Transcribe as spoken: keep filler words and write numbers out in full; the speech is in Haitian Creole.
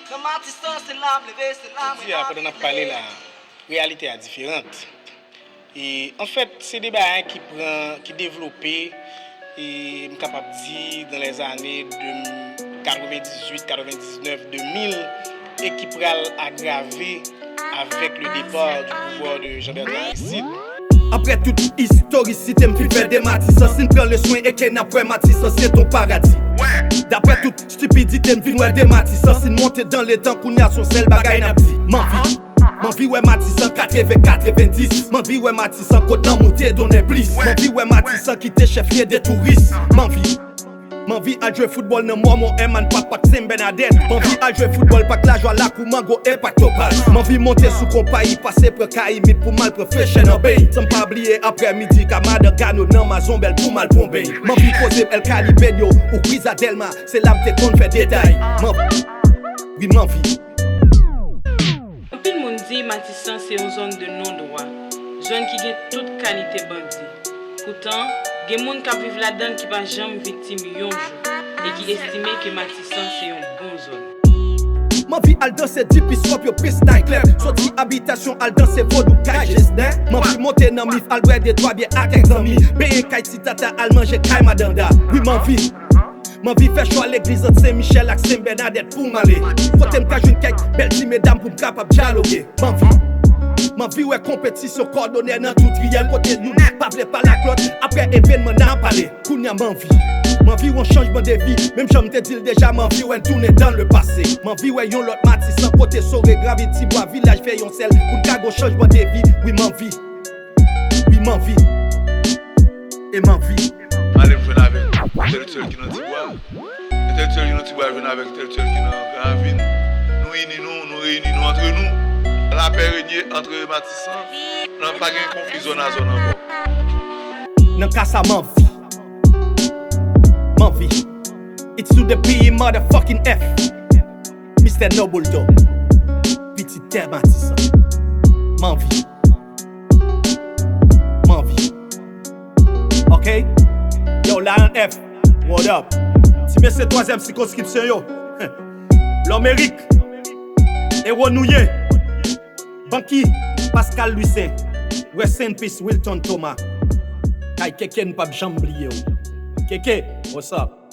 Nan Matisan, se la m leve, se la m Jodi a, pandan n ap pale la, reyalite a diferan. E, anfèt, se de bagay ki pran, ki devlope, e m kapab di, dans les années de quatre-vingt-dix-huit, quatre-vingt-dix-neuf, deux mille, e ki pral agrave avec le départ du pouvoir de Jean-Bertrand Aristide. Apre tout istorisite m fin fè de Matisan, si n pran leswen e ke n ap wè Matisan se ton paradi. Dapre tout stipidite m vin wè de Matisan, si n monte dan letan kounye a se yon sèl bagay n ap di. M anvi. M anvi wè Matisan katreven, katrevendis. M anvi wè Matisan kot lanmou te donnen plis. M anvi wè Matisan ki te chèflye de touris. M anvi. M anvi al jwe foutbòl nan Mòmon, Èman, Pak, Pak Sen Bènadèt. M anvi al jwe foutbòl Pak Lajwa, Lakou Mango e Pak Topaz. M anvi monte sou konpayi, pase pran Kayimit pou m al pran frechè nan beny. San m pa bliye aprè midi, ka madan Gano nan Mazonbèl pou m al pran beny. M anvi poze m El Caribeño ou Kwiza Dèlma, se la m te konn fè detay. M anvi, wi m anvi. Anpil moun di Matisan se yon zòn de non dwa, zòn ki gen tout kalite bandi. Poutan, gen moun k ap viv ladan l ki pa janm viktim yon jou e ki estime ke Matisan se yon bon zòn. M anvi al danse D P Scorpio Prince Night Club. Soti abitasyon al danse Vodou Kay Jesnè. M anvi monte nan Mif al bwè de twa byè ak kèk zanmi. Benyen kay Ti Tata al manje kay Madanda. Wi m anvi. M anvi fè cho a legliz ant Sen Michèl ak Sen Bènadèt pou m ale. Kote m ka jwenn kèk bèl ti medam pou m kapab dyaloge. M anvi. M anvi wè konpetisyon kòdonè nan tout riyèl kote youn pa vle pale ak lòt. Aprè evènman n a pale. Kounye a m anvi. M anvi yon chanjman de vi. Menm jan m te di l deja, m anvi wè n tounen dan le pase. M anvi wè yon lòt Matisan kote Sore, Gravil, Tibwa, Vilaj fè yon sèl pou n ka gon chanjman de vi. Wi m anvi. Wi m anvi. E m anvi. Ale m jwenn avèk entèlektyèl ki nan Tibwa. Entèlektyèl ki nan Tibwa jwenn avèk entèlektyèl ki nan Gran Ravin. Nou ini nou, nou reyini nou antre nou. Lapè renye antre Matisan. Nan pa gen konfli zòn a zòn ankò. Nan ka sa m anvi. M anvi. It's to the P E motherfucking F. Mister No Bulldog. Pitit tè Matisan. M anvi. M anvi. Ok? Yo, Lion F, what up? Ti mesye twazyèm sikonskripsyon yo. Lomerik. Ewo nou ye. Banky, Pascal Louissaint. Rest in peace, Wilton Thomas. Kay Keke n p ap janm bliye w. Keke, what's up?